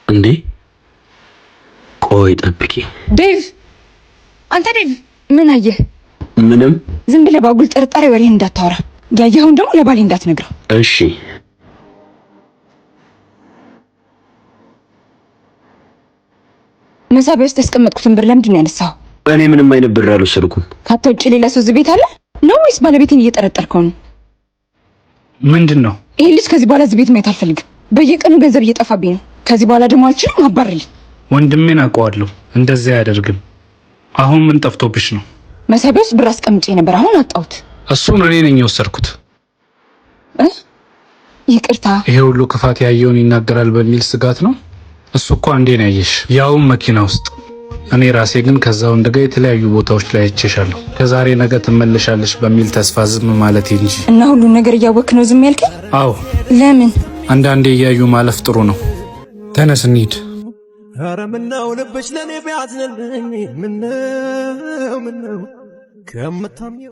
እንዴ ቆይ ጠብቂ። ዴቭ፣ አንተ ዴቭ፣ ምን አየህ? ምንም። ዝም ብለህ ባጉል ጥርጣሬ ወሬህን እንዳታወራ። ያየኸውን ደግሞ ለባሌ እንዳትነግረው። እሺ። መሳቢያ ውስጥ ያስቀመጥኩትን ብር ለምንድን ነው ያነሳኸው? እኔ ምንም አይነት ብር አልወሰድኩም። ካንተ ውጭ ሌላ ሰው እዚህ ቤት አለ ነው ወይስ ባለቤቴን እየጠረጠርከው ነው? ምንድን ነው ይሄ ልጅ? ከዚህ በኋላ እዚህ ቤት ማየት አልፈልግም። በየቀኑ ገንዘብ እየጠፋብኝ ነው። ከዚህ በኋላ ደግሞ አልችልም። አባርልኝ። ወንድሜን አውቀዋለሁ፣ እንደዚያ አያደርግም። አሁን ምን ጠፍቶብሽ ነው? መሳቢያ ውስጥ ብር አስቀምጬ ነበር፣ አሁን አጣሁት። እሱን እኔ ነኝ የወሰድኩት። ይቅርታ። ይሄ ሁሉ ክፋት ያየውን ይናገራል በሚል ስጋት ነው። እሱ እኮ አንዴ ነው ያየሽ፣ ያውም መኪና ውስጥ። እኔ ራሴ ግን ከዛ ወንድ ጋር የተለያዩ ቦታዎች ላይ አይቼሻለሁ። ከዛሬ ነገ ትመለሻለሽ በሚል ተስፋ ዝም ማለት እንጂ። እና ሁሉን ነገር እያወክ ነው ዝም ያልከኝ? አዎ። ለምን? አንዳንዴ እያዩ ማለፍ ጥሩ ነው። ተነስ እንሂድ። ኧረ ምነው ልብሽ ለኔ ቢያዝንልኝ፣ ምነው ምነው ከምታምኚው።